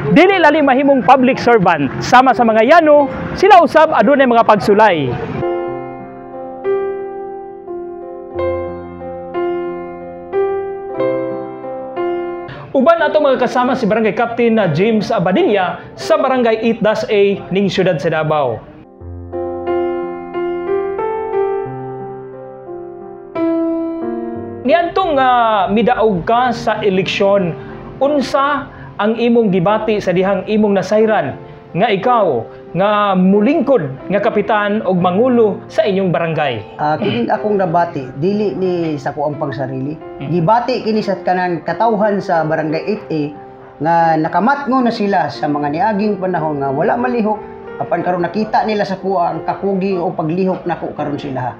Dili lali mahimong public servant sama sa mga yano, sila usab adunay mga pagsulay. Uban ato mga kasama si Barangay Captain na James Abadilla sa Barangay 8-A ning siyudad sa Davao. Niadtong midaog ka sa eleksyon, unsa ang imong gibati sa dihang imong nasayran nga ikaw nga mulingkod nga kapitan og mangulo sa inyong barangay? Kining akong nabati dili ni sa kuang pangsarili. Gibati kini sa kanang katawhan sa Barangay 8A nga nakamatngo na sila sa mga niaging panahon nga wala malihok, apan karon nakita nila sa kuha ang kakugi o paglihok nako karon sila.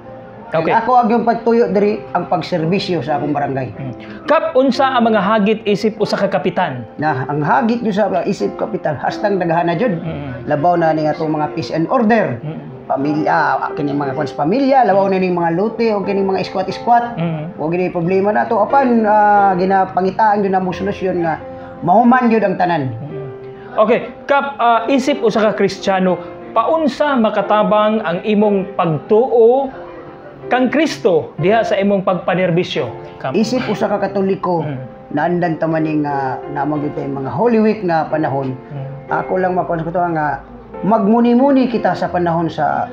Okay. Ako ang yung pagtuyo diri ang pagserbisyo sa akong barangay. Kap, unsa ang mga hagit isip usa ka kapitan? Na ang hagit nyo sa isip kapitan hastang daghana jud. Labaw na ni atong mga peace and order. Pamilya, kining mga kwan sa pamilya, labaw na ning mga lote o kining mga squat-squat. O gini problema na to apan ginapangitaan gyud namo solusyon nga mahuman gyud ang tanan. Okay, Kap, isip usa ka Kristiyano, paunsa makatabang ang imong pagtuo kang Kristo diha sa imong pagpanerbisyo? Kap. Isip usa ka Katoliko, naandan ta maning naamang gyud mga Holy Week nga panahon. Ako lang makuan sa kutoa nga magmuni-muni kita sa panahon sa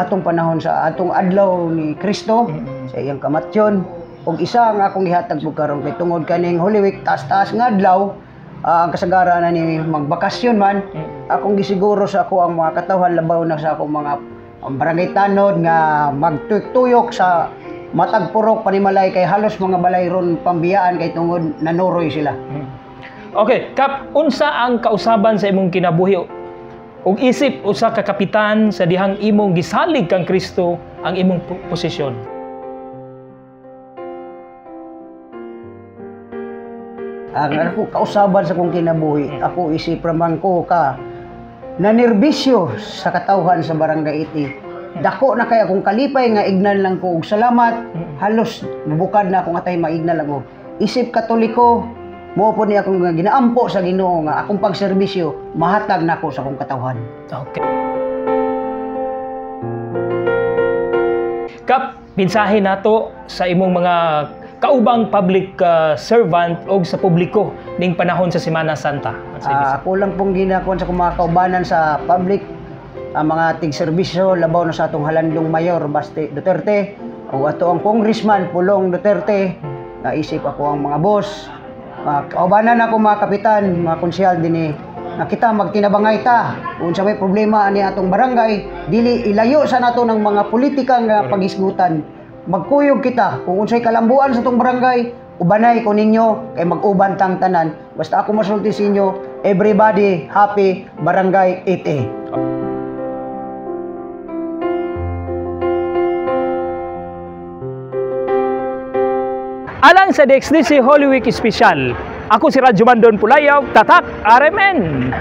atong panahon sa atong adlaw ni Kristo sa iyang kamatyon. Og isa nga akong gihatag pug karon kay tungod kaning Holy Week taas-taas nga adlaw, ang kasagaran na ni magbakasyon man, akong gisiguro sa ako ang mga katawhan labaw na sa akong mga ang barangay tanod nga magtuyok sa matag purok panimalay kay halos mga balay ron pambiyaan kay tungod nanuroy sila. Okay, Kap, unsa ang kausaban sa imong kinabuhi ug isip usa ka kapitan sa dihang imong gisalig kang Kristo ang imong posisyon? Ang ako kausaban sa kong kinabuhi, ako isip ramang ko ka nanerbisyo sa katawhan sa Barangay 8A. Dako na kay akong kalipay nga ignan lang ko og salamat, halos mubukad na akong atay maignan lang ko. Isip Katoliko, mo po ni akong ginaampo sa Ginoo nga akong pagserbisyo mahatag nako sa akong katawhan. Okay. Kap, mensahe nato sa imong mga kaubang public servant og sa publiko ning panahon sa Semana Santa. Ako lang pong ginakuan sa akong mga kaubanan sa public, ang mga tig-serbisyo labaw na sa atong halandong Mayor Baste Duterte o ato ang Congressman Pulong Duterte. Naisip ako ang mga boss, kaubanan ako mga kapitan, mga konsehal dinhi na kita magtinabangay ta unsa may problema ani atong barangay, dili ilayo sa nato ng mga politika nga paghisgutan. Magkuyog kita kung unsay kalambuan sa atong barangay, ubanay ko ninyo kay mag-uban tang tanan. Basta ako masulti sa inyo, everybody happy Barangay 8A. Alang sa DXDC Holy Week Special, ako si Radyo Mandon Pulayaw, Tatak RMN.